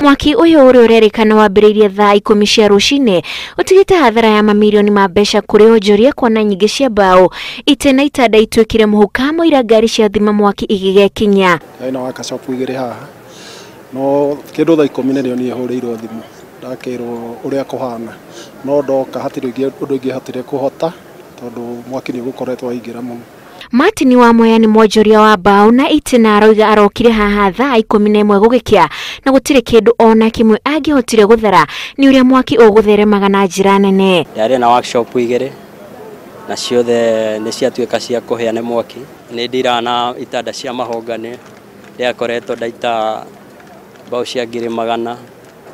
Mwaki ũyũ ũrĩa ũrerĩkana wambĩrĩirie thaa 10 cia rũcinĩ ũtigĩte hathara ya mamirioni ma mbeca kũrĩ onjoria kuona nyingĩ cia mbaũ itĩ na itanda ituĩkire mũhu kamũira ngari cia thima mwaki igĩgekinya. Ina workshop igĩrĩ haha no kĩndũ thaa 10 nĩrĩo niĩ hũrĩirwo thimũ ndakĩrwo ũrĩa kũhana no ndoka hatirĩ ũndũ ingĩhotire kũhota tondũ mwaki nĩ ũgũkoretwo waingĩra mũno. Martin wa Mwea nĩ mwonjoria wa mbaũ na itĩ na aroiga arokire haha thaa 11 gũgĩkĩa na gũtirĩ kĩndũ ona kĩmwe angĩhotire gũthara nĩ ũrĩa mwaki ũgũtheremaga na njĩra nene. Ndarĩ na workshop igĩrĩ na ciothe nĩ ciatuĩka cia kũhĩa nĩ mwaki. Nĩ ndiraga na itanda cia mahongane ndĩakoretwo ndaita mbaũ cia 100,000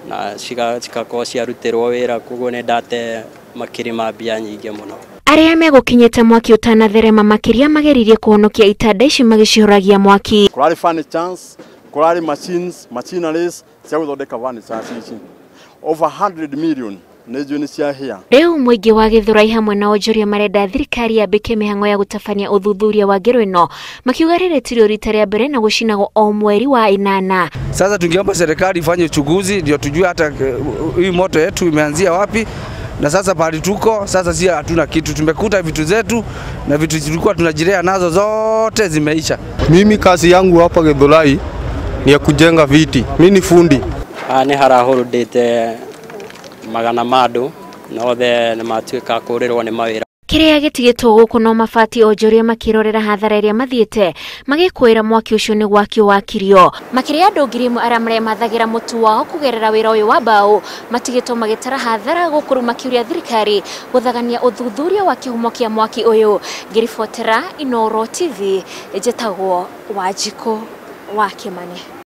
na cigakorwo ciarutĩrwo wĩra koguo nĩ ndate makiri ma mbia nyingĩ mũno. Arĩa megũkinyĩte mwaki ũtanatherema makĩria mageririe kũhonokia itanda ici magĩcihoragia mwaki. Kũrarĩ furnitures, kũrarĩ machines, machineries cia gũthondeka furnitures ici. Over 100 million nĩ nĩ ciahĩa. Rĩu mũingĩ wa Gĩthũrai hamwe na onjoria marenda thirikari yambĩke mĩhang'o ya gũtabania ũthuthuria wa ngero ĩno makiuga rĩrĩ tirĩo rita rĩa mbere na gũcinagwo o mweri wa 8. Sasa tungeomba serikali ifanye uchunguzi ndio tujue hata hii moto yetu imeanzia wapi. Na sasa pahali tuko sasa si hatuna kitu, tumekuta vitu zetu na vitu tulikuwa tunajirea nazo zote zimeisha. Mimi kazi yangu hapa Githurai ni ya kujenga viti, mimi ni fundi. Nĩ harahũrũndĩte magana ma andũ na othe nĩ matuĩka kũũrĩrwo nĩ mawĩra. Kĩrĩa gĩtigĩtwo gũkũ no mabati onjoria makĩrorera hathara ĩrĩa mathiĩte magĩkwĩra mwaki ũcio nĩ gwakio wakirio. Makĩria andũ 1,000 arĩa maremathagĩra mũtu wao kũgerera wĩra ũyũ wa mbaũ matigĩtwo magĩtara hathara gũkũ rĩu makĩũria thirikari gũthagania ũthuthuria wa kĩhumo kĩa mwaki ũyũ. Ngĩribotera Inooro TV njĩtagwo Wanjikũ wa Kĩmani.